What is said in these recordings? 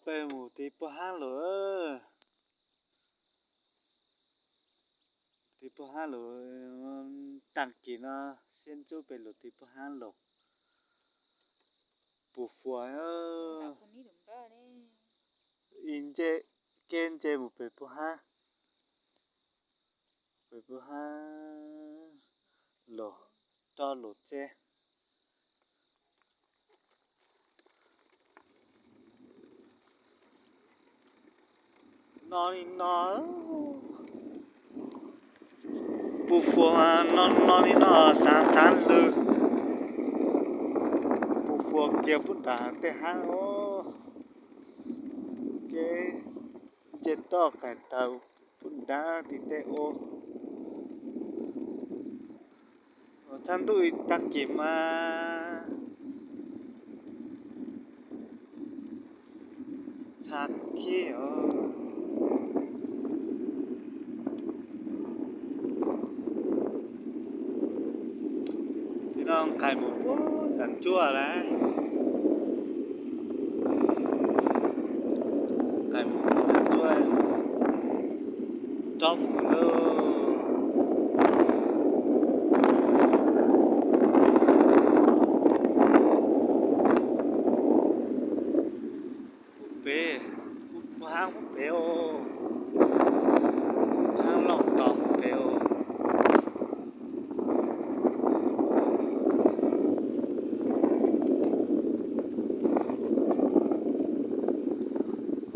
ໄປໝູ່ຕີໂປຮາໂຫຼເອີ ຕີໂປຮາໂຫຼ ຕັ້ງກິນເນາະ ຊຽນຈູໄປໂຫຼຕີໂປຮາໂຫຼ ປູຟວເອີ ອິນເຈ ເກນເຈໝູ່ໄປໂປຮາ ໄປໂປຮາໂຫຼ ຕໍ່ໂຫຼເຈ ນອນອີກນອນ ປູຟວມານອນ ນອນອີກນອນ ສານ ສານເລີ ປູຟວມເກຍພຸ້ນດາແຕ່ຫາງ ໂອ ເກ ເຈັດຕໍ່ໄກເຕົາ ພຸ້ນດາຕິເຕໂອ ໂອ ທ່ານດຸອີຕັກກິມາ ຊາກຄີໂອ ຊິນ້ອງໄຂ່ໝູ ໂອ້ ສັນຈົວແຫຼະ. ໄກ່ໝູດ້ວຍ ຈອບເລີຍ ເປ ທາງເປໂອ ທາງລ່ອງຕອງເປໂອ.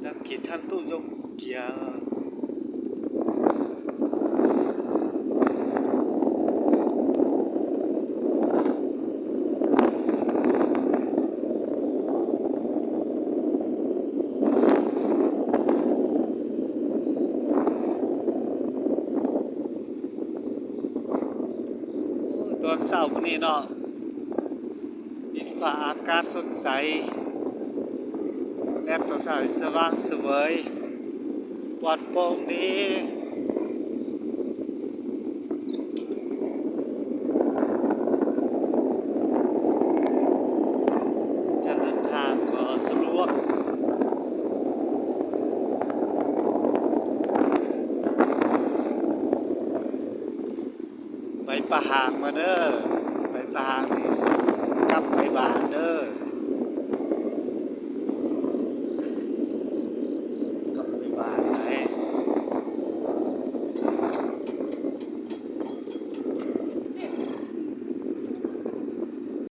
ຕະກີ້ທ່ານຕູ້ຍົກກຽ. ຕອນເຊົ້າມື້ນີ້ເນາະ ດິນຟ້າອາກາດສົດໃສ ແລະ ຕອນເຊົ້າສະຫວ່າງສະເຫວີຍ ປອດໂປ່ງດີ. ການເດີນທາງກໍສະດວກ ໄປປະຫາງມາເດີ ໄປປະຫາງນີ້ ກັບໄປບ້ານເດີ.